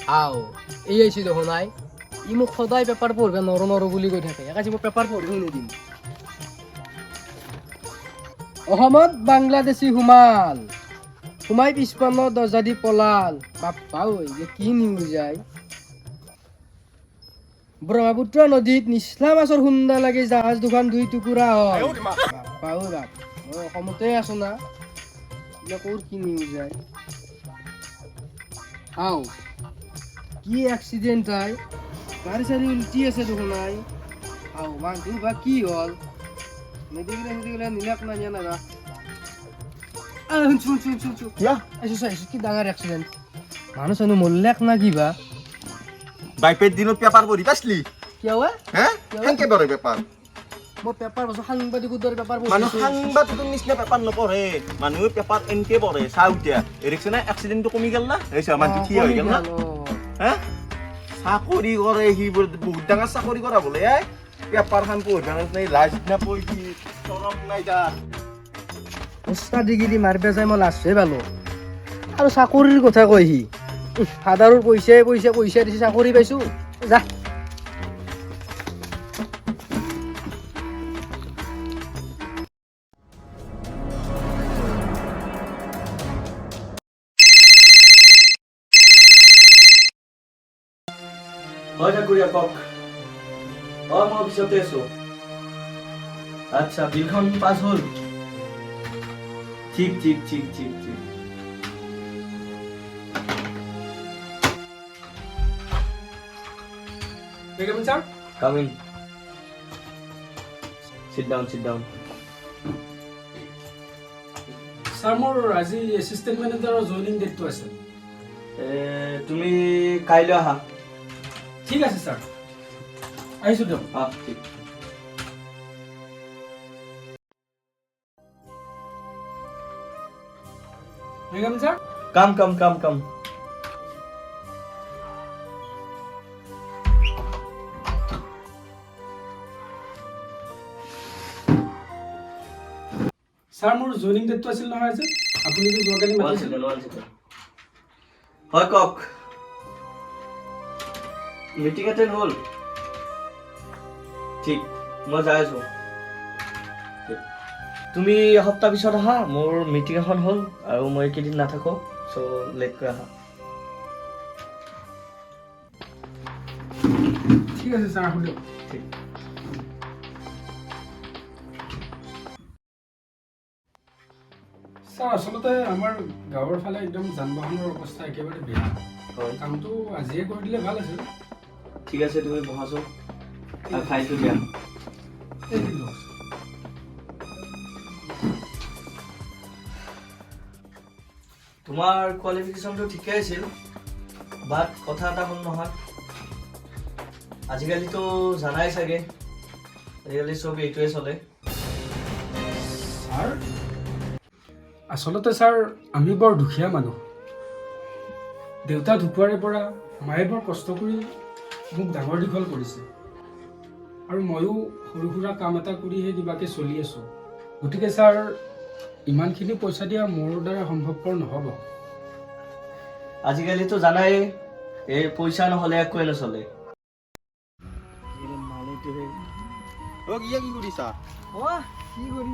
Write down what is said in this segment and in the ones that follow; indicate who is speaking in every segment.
Speaker 1: আও, এই আহিছে দেখোন। I, ই মোক সদায় পেপাৰ পঢ়িব নৰো নৰো বুলি কৈ থাকে। আজি মই পেপাৰ পঢ়িও নিদিম। অসমত বাংলাদেশী সোমাল, সোমাই পিছপানৰ দৰ্জা দি পলাল। বাপ্পা ঐ, যে কি নিউজ যায়! ব্ৰহ্মপুত্ৰ নদীত নিচলা মাছৰ খুন্দা লাগি জাহাজ দুখন দুই টুকুৰা হ'ল। বাপ্পা ঐ বাপ, মই অসমতে আছো না? এইবিলাক ক'ৰ কি নিউজ যায়? আও, কি এক্সিডেণ্ট! আই, গাড়ী চাড়ী উল্টি আছে দেখোন। আই, আও, মানুহটো বা কি হ'ল? মেডিকেলে চেডিকেলে নিলাক না নিয়া নাগা? শুনছো, শুনছো, শুনছো।
Speaker 2: কিয়া?
Speaker 1: আহিছো, আহিছো। কি ডাঙৰ এক্সিডেণ্ট! মানুহ চানুহ মৰলেক না কিবা?
Speaker 2: বাইপেৰ দিনত পেপাৰ পঢ়ি পাইছিলি?
Speaker 1: কিয় ৱে?
Speaker 2: হে, কেনেকে পঢ়ে পেপাৰ?
Speaker 1: মই পেপাৰ পঢ়িছো, সাংবাদিকৰ দৰে পেপাৰ
Speaker 2: মানুহ
Speaker 1: পঢ়িছো।
Speaker 2: সাংবাদিকৰ নিচিনা পেপাৰ নপঢ়ে, মানুহে পেপাৰ এনকে পঢ়ে। চাওঁ এতিয়া, এৰিকছে না, এক্সিডেণ্টটো কমি গ'ল না? এই চা, মানুহটো থিয় হৈ গ'ল না? হে, চাকৰি কৰে সি, বহুত ডাঙৰ চাকৰি কৰা বোলে। এই পেপাৰখন পঢ়িব নাই, লাজ নাপয় সি, চৰম নাই তাৰ।
Speaker 1: উস্তাদিগিৰি মাৰিব যাই মই লাজহে পালো। আৰু চাকৰিৰ কথা কয় সি। উফ, ফাদাৰৰ পইচাই পইচা, পইচা দিছে, চাকৰি পাইছো, যা।
Speaker 3: হয় ঠাকুৰীয়া, কওক। অঁ, মই অফিচতে আছোঁ। আচ্ছা, বিলখন পাছ হ'ল। ঠিক ঠিক ঠিক ঠিক ঠিক।
Speaker 4: Sir.
Speaker 3: Come in, sit down, sit down.
Speaker 4: Sir, মোৰ আজি এছিষ্টেণ্ট মেনেজাৰৰ জইনিং ডেটটো আছে।
Speaker 3: তুমি কাইলৈ আহা।
Speaker 4: ঠিক আছে ছাৰ, আহিছোঁ দিয়ক।
Speaker 3: অঁ, ঠিক।
Speaker 4: Welcome, sir.
Speaker 3: Come, come, come, come.
Speaker 4: Sir, মোৰ জইনিং ডেটটো আছিল নহয় আজি? আপুনি যে যোৱাকালি
Speaker 3: ওৱান
Speaker 4: মাতিছিল।
Speaker 3: Second, one second. হয়, কওক। মিটিং এটেণ্ড হ'ল? ঠিক, মই যাই আছোঁ। ঠিক। তুমি এসপ্তাহ পিছত আহা, মোৰ মিটিং এখন হ'ল আৰু মই এইকেইদিন নাথাকোঁ, চ' লেটকৈ আহা।
Speaker 4: ঠিক আছে ছাৰ, আহোঁ দিয়ক।
Speaker 3: ঠিক।
Speaker 4: ছাৰ, আচলতে আমাৰ গাঁৱৰ ফালে একদম যান বাহনৰ অৱস্থা একেবাৰে বেয়া। কামটো আজিয়ে কৰি দিলে ভাল আছিল।
Speaker 3: ঠিক আছে, তুমি বহাচোন আৰু ফাইলটো দিয়া।
Speaker 4: এই লওক।
Speaker 3: তোমাৰ কোৱালিফিকেশ্যনটো ঠিকেই আছিল, বাট কথা এটা হ'ল নহয়, আজিকালিতো জানাই চাগে, আজিকালি চব এইটোৱে চলে।
Speaker 4: ছাৰ, আচলতে ছাৰ, আমি বৰ দুখীয়া মানুহ। দেউতা ঢুকুৱাৰে পৰা মায়ে বৰ কষ্ট কৰি মোক ডাঙৰ দীঘল কৰিছে আৰু ময়ো সৰু সুৰা কাম এটা কৰিহে কিবাকৈ চলি আছোঁ। গতিকে ছাৰ, ইমানখিনি পইচা দিয়া মোৰ দ্বাৰা সম্ভৱপৰ নহ'ব।
Speaker 3: আজিকালিতো জানাই, এই পইচা নহ'লে একোৱে নচলে।
Speaker 2: অ কিয়া, কি কৰিছা?
Speaker 1: কি কৰিম?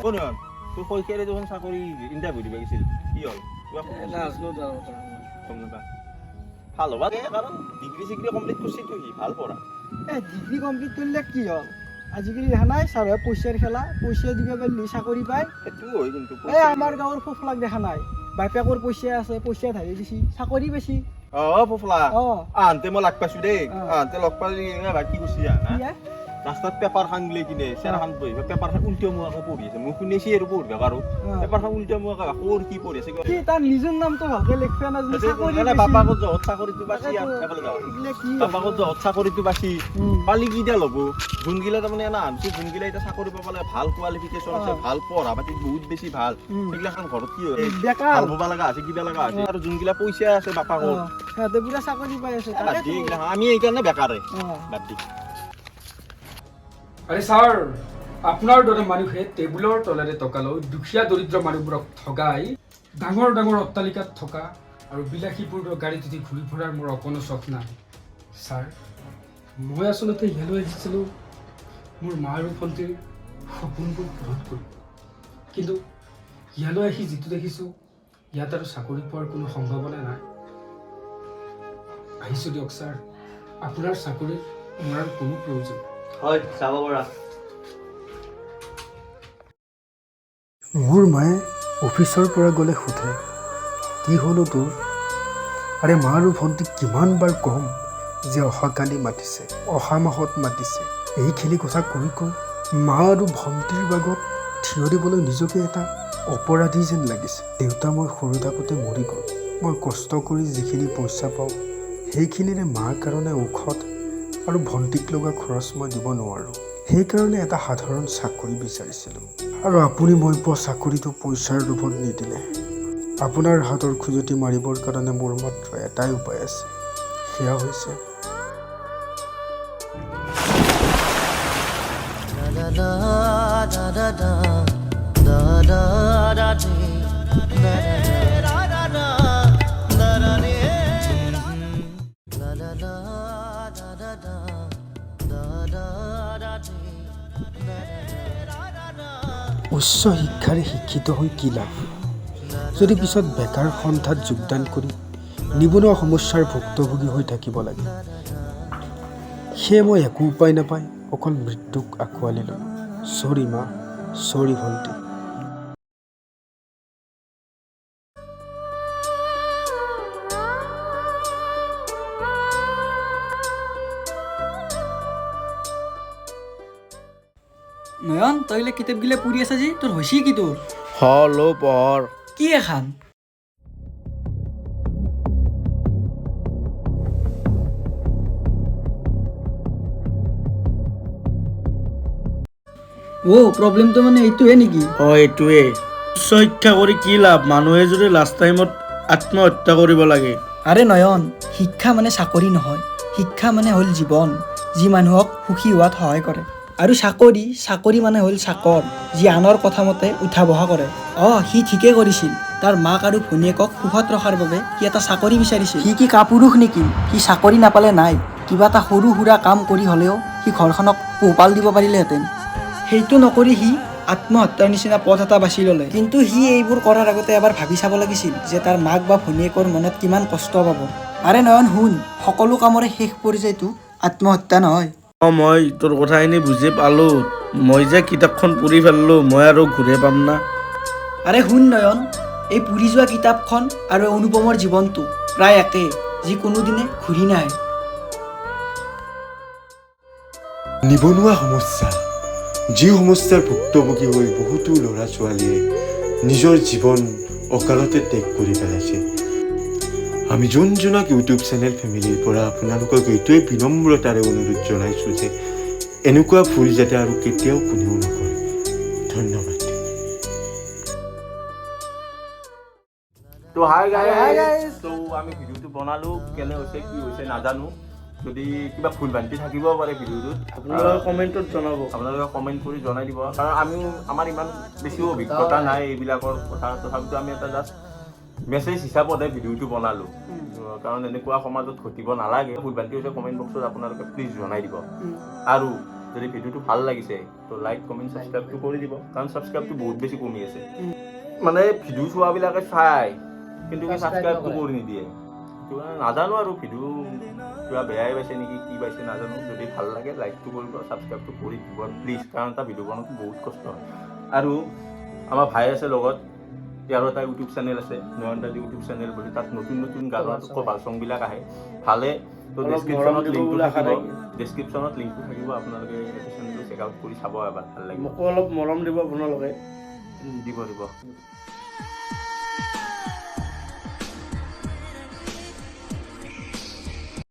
Speaker 2: কোন হ'ল তোৰ শইকীয়াৰে দেখোন চাকৰি ইণ্টাৰভিউ দিব গৈছিল, কি হ'ল? কিবা গম নাপা। ভাল হ'বা দে, কাৰণ ডিগ্ৰী চিগ্ৰী কমপ্লিট কৰিছেতো সি, ভাল পঢ়া।
Speaker 5: এ, ডিগ্ৰী কমপ্লিট কৰিলে কি হ'ল? আজিকালি দেখা নাই ছাৰে, পইচাৰ খেলা, পইচা দিব পাৰিলে চাকৰি পায়।
Speaker 2: সেইটো হয় কিন্তু।
Speaker 5: এই আমাৰ গাঁৱৰ ফফলাক দেখা নাই? বাপেকৰ পইচা আছে, পইচা ধাৰি দিছি, চাকৰি বেছি।
Speaker 2: অ ফফলা। আহোঁতে মই লগ পাইছো দেই। আহোঁতে লগ পালি, ভাই, কি কৰিছি জানা?
Speaker 5: কি হে?
Speaker 2: ৰাস্তাত পেপাৰ খান লৈ কিনে চেৰাখান বহি পেপাৰ খান উল্টিয়া মোৱাকে পঢ়ি আছে। মই শুনিছি আৰু পঢ়িব পাৰো। পেপাৰ খান উল্টিয়া মোৱাকে ক'ৰ কি পঢ়ি আছে।
Speaker 5: কি, তাৰ নিজৰ নামটো ভালকে লিখবা নাজানে, চাকৰি
Speaker 2: মানে
Speaker 5: বেছি।
Speaker 2: বাপাকৰ জহত চাকৰিটো বাচি।
Speaker 5: তাকেতো,
Speaker 2: এফালে যাওঁ।
Speaker 5: এইগিলা কি হ'ব?
Speaker 2: বাপাকৰ জহত চাকৰিটো বাচি। পালি কি দিয়া ল'ব? যোনগিলা তাৰমানে এনে আনছো, যোনগিলা এতিয়া চাকৰি পাব লাগে, ভাল কোৱালিফিকেশ্যন আছে, ভাল পঢ়া পাতি বহুত বেছি ভাল, সেইগিলাখান ঘৰত কি হয়?
Speaker 5: বেকাৰ।
Speaker 2: ভাল হ'ব লগা আছে, কিবা লগা আছে। আৰু যোনগিলা পইচা আছে বাপাকৰ,
Speaker 5: সিহঁতে পুৰা চাকৰি পাই আছে।
Speaker 2: বাদ দি
Speaker 5: তাকেতো।
Speaker 2: এইগিলাখান। আমি এইকাৰণে বেকাৰে। বাদ দি।
Speaker 4: আৰে ছাৰ, আপোনাৰ দৰে মানুহে টেবুলৰ তলেৰে টকা লৈ দুখীয়া দৰিদ্ৰ মানুহবোৰক ঠগাই ডাঙৰ ডাঙৰ অট্টালিকাত থকা আৰু বিলাসীপূৰ্ণ গাড়ীত উঠি ঘূৰি ফুৰাৰ মোৰ অকণো চখ নাই। ছাৰ, মই আচলতে ইয়ালৈ আহিছিলোঁ মোৰ মা আৰু ভণ্টিৰ সপোনবোৰ পূৰণ কৰিব। কিন্তু ইয়ালৈ আহি যিটো দেখিছোঁ, ইয়াত আৰু চাকৰি পোৱাৰ কোনো সম্ভাৱনা নাই। আহিছোঁ দিয়ক ছাৰ, আপোনাৰ চাকৰিৰ মোৰ আৰু কোনো প্ৰয়োজন নাই।
Speaker 3: হয়, যাব পাৰা।
Speaker 6: মোৰ মায়ে অফিচৰ পৰা গ'লে সোধে, কি হ'ল অ' তোৰ? আৰে, মা আৰু ভণ্টিক কিমানবাৰ ক'ম যে অহাকালি মাতিছে, অহা মাহত মাতিছে। এইখিনি কথা কৈ কৈ মা আৰু ভণ্টিৰ আগত থিয় দিবলৈ নিজকে এটা অপৰাধী যেন লাগিছে। দেউতা মই সৰু থাকোঁতে মৰি গ'ল। মই কষ্ট কৰি যিখিনি পইচা পাওঁ, সেইখিনিৰে মাৰ কাৰণে ঔষধ আৰু ভণ্টিক লগা খৰচ মই দিব নোৱাৰোঁ। সেইকাৰণে এটা সাধাৰণ চাকৰি বিচাৰিছিলোঁ আৰু আপুনি মই পোৱা চাকৰিটো পইচাৰ লোভত নিদিলে। আপোনাৰ হাতৰ খজুৱতি মাৰিবৰ কাৰণে মোৰ মাত্ৰ এটাই উপায় আছে, সেয়া হৈছে উচ্চ শিক্ষাৰে শিক্ষিত হৈ কি লাভ, যদি পিছত বেকাৰ সন্থাত যোগদান কৰি নিবনুৱা সমস্যাৰ ভুক্তভোগী হৈ থাকিব লাগে? সেয়ে মই একো উপায় নাপাই অকল মৃত্যুক আঁকোৱালি ল'লোঁ। চৰি মা, চৰি ভণ্টি।
Speaker 5: নয়ন, তই কিতাপগিলা পঢ়ি আছা যে, তোৰ হৈছে কি তোৰ?
Speaker 7: হল পহৰ।
Speaker 5: কি এখন? অ', প্ৰব্লেমটো মানে এইটোহে নেকি?
Speaker 7: অ, এইটোৱে। উচ্চ শিক্ষা কৰি কি লাভ, মানুহে যদি লাষ্ট টাইমত আত্মহত্যা কৰিব লাগে?
Speaker 5: আৰে নয়ন, শিক্ষা মানে চাকৰি নহয়। শিক্ষা মানে হ'ল জীৱন, যি মানুহক সুখী হোৱাত সহায় কৰে। আৰু চাকৰি, চাকৰি মানে হ'ল চাকৰ, যি আনৰ কথা মতে উঠা বহা কৰে। অঁ, সি ঠিকেই কৰিছিল। তাৰ মাক আৰু ভনীয়েকক সুখত ৰখাৰ বাবে সি এটা চাকৰি বিচাৰিছিল। সি কি কাপুৰুষ নেকি? সি চাকৰি নাপালে নাই, কিবা এটা সৰু সুৰা কাম কৰি হ'লেও সি ঘৰখনক পোহপাল দিব পাৰিলেহেঁতেন। সেইটো নকৰি সি আত্মহত্যাৰ নিচিনা পথ এটা বাছি ল'লে। কিন্তু সি এইবোৰ কৰাৰ আগতে এবাৰ ভাবি চাব লাগিছিল যে তাৰ মাক বা ভনীয়েকৰ মনত কিমান কষ্ট পাব। আৰে নয়ন, শুন, সকলো কামৰে শেষ পৰ্যায়টো আত্মহত্যা নহয়।
Speaker 7: অ, মই তোৰ কথাখিনি বুজি পালো। মই যে কিতাপখন পঢ়ি পেলালো, মই আৰু ঘূৰাই পাম না?
Speaker 5: আৰে শুন নয়ন, এই পুৰি যোৱা কিতাপখন আৰু অনুপমৰ জীৱনটো প্ৰায় একে, যি কোনোদিনে ঘূৰি নাহে।
Speaker 8: নিবনুৱা সমস্যা, যি সমস্যাৰ ভুক্তভোগী হৈ বহুতো ল'ৰা ছোৱালীয়ে নিজৰ জীৱন অকালতে ত্যাগ কৰি পেলাইছে। আমি যোনজনাক ইউটিউব চেনেল ফেমিলিৰ পৰা আপোনালোকক এইটোৱে বিনম্ৰতাৰে অনুৰোধ জনাইছোঁ যে এনেকুৱা ভুল যাতে আৰু কেতিয়াও কোনেও নকৰে। ধন্যবাদ।
Speaker 2: তো হাই গাইজ, তো আমি ভিডিঅ'টো বনালো। কেনে হৈছে, কি হৈছে নাজানো। যদি কিবা ভুল ভ্ৰান্তি থাকিব পাৰে ভিডিঅ'টোত,
Speaker 7: আপোনালোকে কমেণ্টত জনাব।
Speaker 2: আপোনালোকে কমেণ্ট কৰি জনাই দিব, কাৰণ আমিও আমাৰ ইমান বেছিও অভিজ্ঞতা নাই এইবিলাকৰ কথা। তথাপিতো আমি এটা জাষ্ট মেছেজ হিচাপতহে ভিডিঅ'টো বনালোঁ, কাৰণ এনেকুৱা সমাজত ঘটিব নালাগে। ভুল ভ্ৰান্তি হৈছে, কমেণ্ট বক্সত আপোনালোকে প্লিজ জনাই দিব। আৰু যদি ভিডিঅ'টো ভাল লাগিছে, তো লাইক, কমেণ্ট, ছাবস্ক্ৰাইবটো কৰি দিব, কাৰণ ছাবস্ক্ৰাইবটো বহুত বেছি কমি আছে। মানে ভিডিঅ' চোৱাবিলাকে চায়, কিন্তু ছাবস্ক্ৰাইবটো কৰি নিদিয়ে। সেইটো কাৰণে নাজানো আৰু ভিডিঅ' কিবা বেয়াই পাইছে নেকি, কি পাইছে নাজানো। যদি ভাল লাগে, লাইকটো কৰিব, ছাবস্ক্ৰাইবটো কৰি দিব প্লিজ, কাৰণ এটা ভিডিঅ' বনাওঁতে বহুত কষ্ট হয়। আৰু আমাৰ ভাই আছে লগত, ইয়াৰো এটা ইউটিউব চেনেল আছে, নয়ন দাস ইউটিউব চেনেল বুলি। তাত নতুন নতুন গানৰ কভাৰ ছংবিলাক আহে, ভালে। তো
Speaker 7: অলপ
Speaker 2: ডেছক্ৰিপশ্যনত
Speaker 7: মৰম দিব
Speaker 2: লিংকটো
Speaker 7: বুলি আশা
Speaker 2: থাকিব।
Speaker 7: থাকিল।
Speaker 2: ডেছক্ৰিপশ্যনত লিংকটো থাকিব, আপোনালোকে এইটো চেনেলটো চেক আউট কৰি চাব এবাৰ, ভাল লাগিব।
Speaker 7: মোকো অলপ মৰম দিব আপোনালোকে।
Speaker 2: দিব, দিব।